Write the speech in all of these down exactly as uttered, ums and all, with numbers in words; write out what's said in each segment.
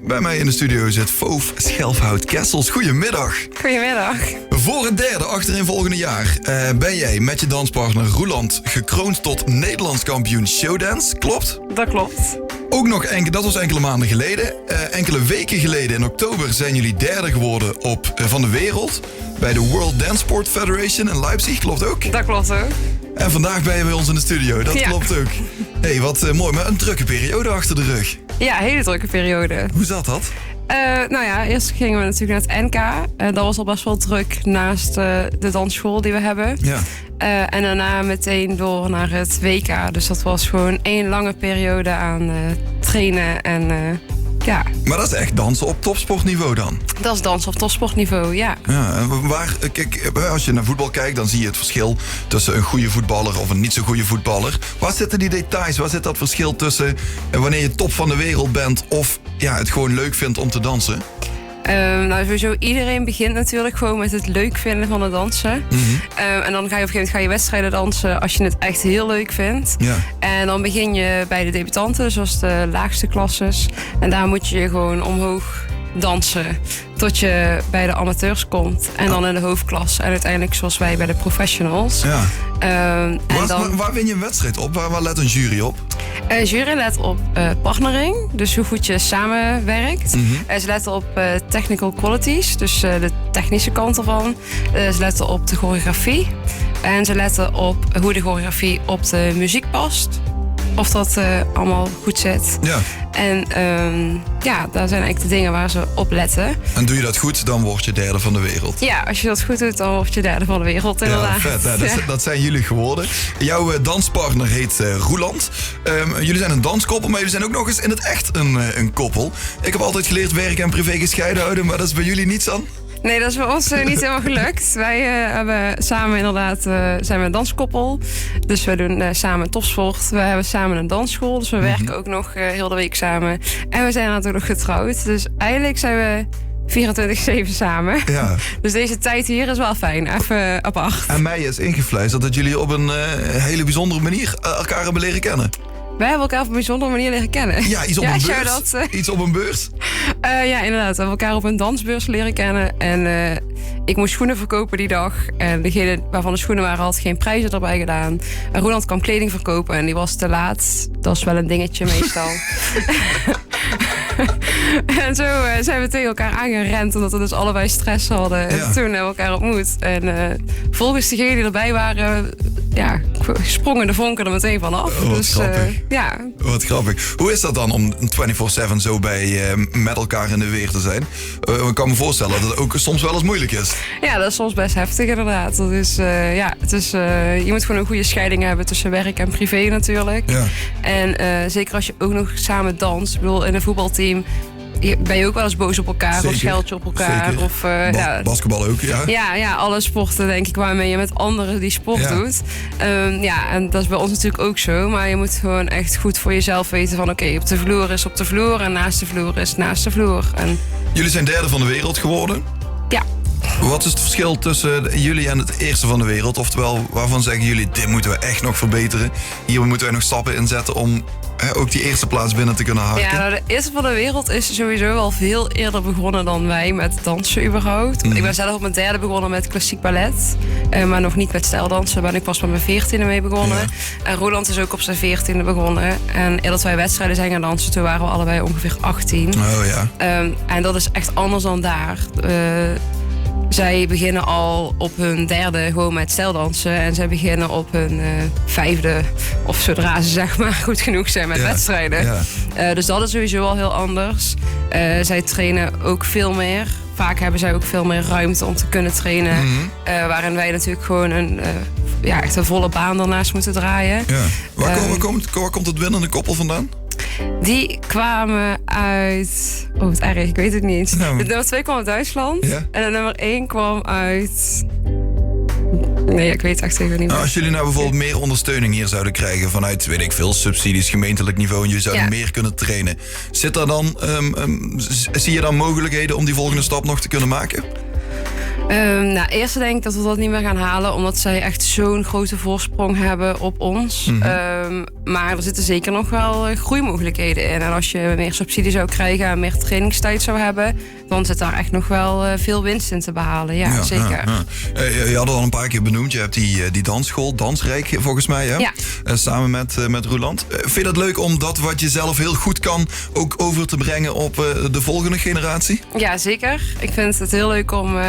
Bij mij in de studio zit Foof Schelfhout-Kessels. Goedemiddag. Goedemiddag. Voor het derde achtereenvolgende jaar eh, ben jij met je danspartner Roeland gekroond tot Nederlands kampioen showdance. Klopt? Dat klopt. Ook nog enke, dat was enkele maanden geleden. Eh, enkele weken geleden in oktober zijn jullie derde geworden op, eh, van de wereld bij de World Dance Sport Federation in Leipzig. Klopt ook? Dat klopt ook. En vandaag ben je bij ons in de studio. Dat klopt ook. Hey, wat eh, mooi, maar een drukke periode achter de rug. Ja, hele drukke periode. Hoe zat dat? Eh, nou ja, eerst gingen we natuurlijk naar het N K. Eh, dat was al best wel druk naast eh, de dansschool die we hebben. Ja. Eh, en daarna meteen door naar het W K. Dus dat was gewoon één lange periode aan eh, trainen en eh, ja. Maar dat is echt dansen op topsportniveau dan? Dat is dansen op topsportniveau, ja. Ja, en waar, kijk, als je naar voetbal kijkt, dan zie je het verschil tussen een goede voetballer of een niet zo goede voetballer. Waar zitten die details? Waar zit dat verschil tussen eh, wanneer je top van de wereld bent of ja, het gewoon leuk vindt om te dansen? Ehm, nou, sowieso, iedereen begint natuurlijk gewoon met het leuk vinden van het dansen. Ehm, en dan ga je op een gegeven moment ga je wedstrijden dansen als je het echt heel leuk vindt. Ja. En dan begin je bij de debutanten, zoals de laagste klasses. En daar moet je je gewoon omhoog dansen tot je bij de amateurs komt. En dan in de hoofdklasse. En uiteindelijk zoals wij bij de professionals. Ja. Ehm, en waar, dan waar, waar win je een wedstrijd op? Waar, waar let een jury op? Eh, jury let op eh, partnering, dus hoe goed je samenwerkt. En ze letten op eh, technical qualities, dus eh, de technische kant ervan. Eh, ze letten op de choreografie. En ze letten op hoe de choreografie op de muziek past. Of dat eh, allemaal goed zit. Ja. En ehm, ja, daar zijn eigenlijk de dingen waar ze op letten. En doe je dat goed, dan word je derde van de wereld. Ja, als je dat goed doet, dan word je derde van de wereld, inderdaad. Ja, vet. Nou, dat, dat zijn jullie geworden. Jouw eh, danspartner heet eh, Roeland. Ehm, jullie zijn een danskoppel, maar jullie zijn ook nog eens in het echt een, eh, een koppel. Ik heb altijd geleerd werk en privé gescheiden houden, maar dat is bij jullie niet zo. Nee, dat is bij ons eh, niet helemaal gelukt. Wij eh, hebben samen inderdaad, eh, zijn we een danskoppel. Dus we doen eh, samen topsport. We hebben samen een dansschool. Dus we werken ook nog eh, heel de week samen. En we zijn natuurlijk getrouwd. Dus eigenlijk zijn we vierentwintig zeven samen. Ja. Dus deze tijd hier is wel fijn. Even apart. En mij is ingefluisterd dat jullie op een eh, hele bijzondere manier eh, elkaar hebben leren kennen. Wij hebben elkaar op een bijzondere manier leren kennen. Ja, iets op een beurs. Iets op een beurs. Eh, ja, inderdaad. We hebben elkaar op een dansbeurs leren kennen. En eh, ik moest schoenen verkopen die dag. En degene waarvan de schoenen waren had geen prijzen erbij gedaan. En Roland kwam kleding verkopen en die was te laat. Dat is wel een dingetje meestal. En zo eh, zijn we tegen elkaar aangerend, omdat we dus allebei stress hadden. En toen hebben we elkaar ontmoet. En eh, volgens degenen die erbij waren, ja, sprongen de vonken er meteen vanaf. Oh, wat grappig. Ja. Wat grappig. Hoe is dat dan om twenty-four seven zo bij, eh, met elkaar in de weer te zijn? Eh, ik kan me voorstellen dat het ook soms wel eens moeilijk is. Ja, dat is soms best heftig inderdaad. Dat is, eh, ja, het is, eh, je moet gewoon een goede scheiding hebben tussen werk en privé natuurlijk. Ja. En eh, zeker als je ook nog samen danst. Ik bedoel, in een voetbalteam je- ben je ook wel eens boos op elkaar of Zeker. Scheld je op elkaar. Zeker. Of, eh, Bas- ja. Basketbal ook, ja. Ja, ja, alle sporten denk ik waarmee je met anderen die sport Ja. doet. Ehm, ja, en dat is bij ons natuurlijk ook zo. Maar je moet gewoon echt goed voor jezelf weten van oké, op de vloer is op de vloer en naast de vloer is naast de vloer. En Jullie zijn derde van de wereld geworden. Ja. Wat is het verschil tussen jullie en het eerste van de wereld? Oftewel, waarvan zeggen jullie, dit moeten we echt nog verbeteren? Hier moeten wij nog stappen in zetten om hè, ook die eerste plaats binnen te kunnen harken. Ja, nou, de eerste van de wereld is sowieso al veel eerder begonnen dan wij met dansen überhaupt. Ik ben zelf op mijn derde begonnen met klassiek ballet. Eh, maar nog niet met stijldansen. Daar ben ik pas met mijn veertiende mee begonnen. Ja. En Roland is ook op zijn veertiende begonnen. En eer dat wij wedstrijden zijn gaan dansen, toen waren we allebei ongeveer achttien. Oh ja. Ehm, en dat is echt anders dan daar. Eh, zij beginnen al op hun derde gewoon met stijldansen. En zij beginnen op hun eh, vijfde, of zodra ze zeg maar goed genoeg zijn met Ja. wedstrijden. Ja. Eh, dus dat is sowieso al heel anders. Eh, zij trainen ook veel meer. Vaak hebben zij ook veel meer ruimte om te kunnen trainen. Eh, waarin wij natuurlijk gewoon een, eh, ja, echt een volle baan daarnaast moeten draaien. Ja. Waar, kom- Ehm, waar komt, waar komt het winnende koppel vandaan? Die kwamen uit... Oh, wat erg. Ik weet het niet eens. Nou. De nummer twee kwam uit Duitsland. Ja. En de nummer één kwam uit... Nee, ik weet het echt even niet Nou, meer. Als jullie nou bijvoorbeeld meer ondersteuning hier zouden krijgen vanuit, weet ik veel, subsidies, gemeentelijk niveau, en jullie zouden Ja. meer kunnen trainen. Zit daar dan, ehm, ehm, z- zie je dan mogelijkheden om die volgende stap nog te kunnen maken? Ehm, nou, eerst denk ik dat we dat niet meer gaan halen, omdat zij echt zo'n grote voorsprong hebben op ons. Ehm, maar er zitten zeker nog wel eh, groeimogelijkheden in. En als je meer subsidie zou krijgen en meer trainingstijd zou hebben, dan zit daar echt nog wel eh, veel winst in te behalen. Ja, zeker. Ja. Eh, je had het al een paar keer benoemd. Je hebt die, eh, die dansschool, Dansrijk volgens mij, hè? Ja. Eh, samen met, eh, met Roeland. Eh, vind je dat leuk om dat wat je zelf heel goed kan ook over te brengen op eh, de volgende generatie? Ja, zeker. Ik vind het heel leuk om eh,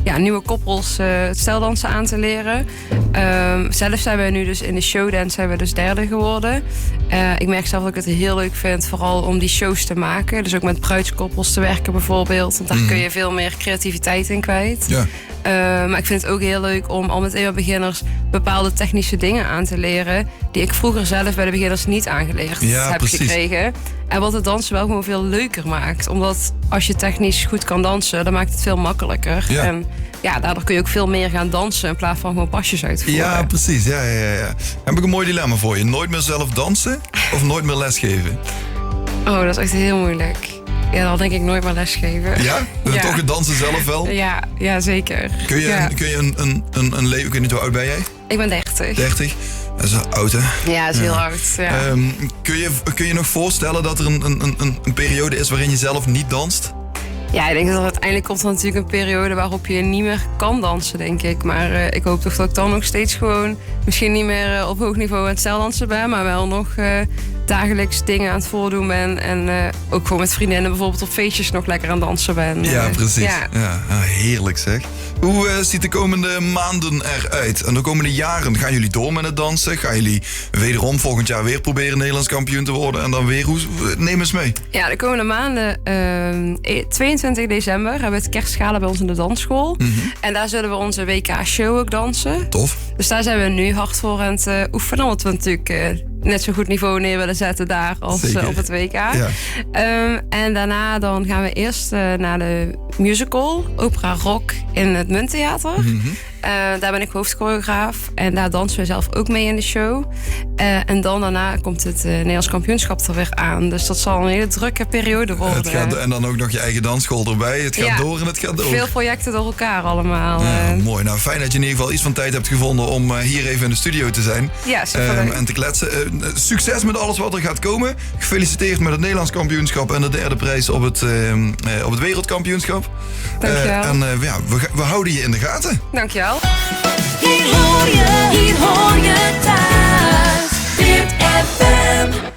ja, nieuwe koppels eh, het steldansen aan te leren. Ehm, zelf zijn we nu dus in de showdance zijn we dus derde geworden. Eh, ik merk zelf dat ik het heel leuk vind, vooral om die shows te maken. Dus ook met bruidskoppels te werken bijvoorbeeld. Want daar kun je veel meer creativiteit in kwijt. Ja. Eh, maar ik vind het ook heel leuk om al met eenmaal beginners bepaalde technische dingen aan te leren die ik vroeger zelf bij de beginners niet aangeleerd heb gekregen. En wat het dansen wel gewoon veel leuker maakt. Omdat als je technisch goed kan dansen, dan maakt het veel makkelijker. En ja, daardoor kun je ook veel meer gaan dansen in plaats van gewoon pasjes uit te voeren. Ja, precies. Ja, ja, ja, ja. Heb ik een mooi dilemma voor je. Nooit meer zelf dansen of nooit meer lesgeven? Oh, dat is echt heel moeilijk. Ja, dan denk ik nooit meer lesgeven. Ja? En toch het dansen zelf wel? Ja, ja, zeker. Kun je, een, kun je een, een, een, een leven... Ik weet niet, hoe oud ben jij? Ik ben dertig. Dertig? Dat is oud, hè? Ja, dat is heel oud. Ja. Ehm, kun, je, kun je nog voorstellen dat er een, een, een, een periode is waarin je zelf niet danst? Ja, ik denk dat er uiteindelijk komt er natuurlijk een periode waarop je niet meer kan dansen, denk ik. Maar eh, ik hoop toch dat ik dan nog steeds gewoon, misschien niet meer eh, op hoog niveau aan het steldansen ben, maar wel nog eh, dagelijks dingen aan het voordoen ben. En eh, ook gewoon met vriendinnen bijvoorbeeld op feestjes nog lekker aan het dansen ben. Ja, eh, precies. Ja. Ja, ah, heerlijk zeg. Hoe eh, ziet de komende maanden eruit? En de komende jaren, gaan jullie door met het dansen? Gaan jullie wederom volgend jaar weer proberen Nederlands kampioen te worden? En dan weer, hoe, neem eens mee. Ja, de komende maanden, ehm, e- tweeëntwintig december, hebben we het kerstgala bij ons in de dansschool. En daar zullen we onze W K-show ook dansen. Tof. Dus daar zijn we nu hard voor aan het eh, oefenen. Omdat we natuurlijk eh, net zo goed niveau neer willen zetten daar als eh, op het W K. Ja. Ehm, en daarna dan gaan we eerst eh, naar de musical, Opera Rock in het Munttheater. Eh, daar ben ik hoofdchoreograaf en daar dansen we zelf ook mee in de show. Eh, en dan daarna komt het eh, Nederlands kampioenschap er weer aan. Dus dat zal een hele drukke periode worden. Het gaat, en dan ook nog je eigen dansschool erbij. Het gaat door en het gaat door. Veel projecten door elkaar allemaal. Ja, eh. Mooi. Nou, fijn dat je in ieder geval iets van tijd hebt gevonden om eh, hier even in de studio te zijn. Ja, superleuk. Ehm, en te kletsen. Eh, succes met alles wat er gaat komen. Gefeliciteerd met het Nederlands kampioenschap en de derde prijs op het, ehm, eh, op het wereldkampioenschap. Dankjewel. Eh, en eh, ja, we, ga- we houden je in de gaten. Dankjewel. Hier hoor je, hier hoor je thuis. Weert F M.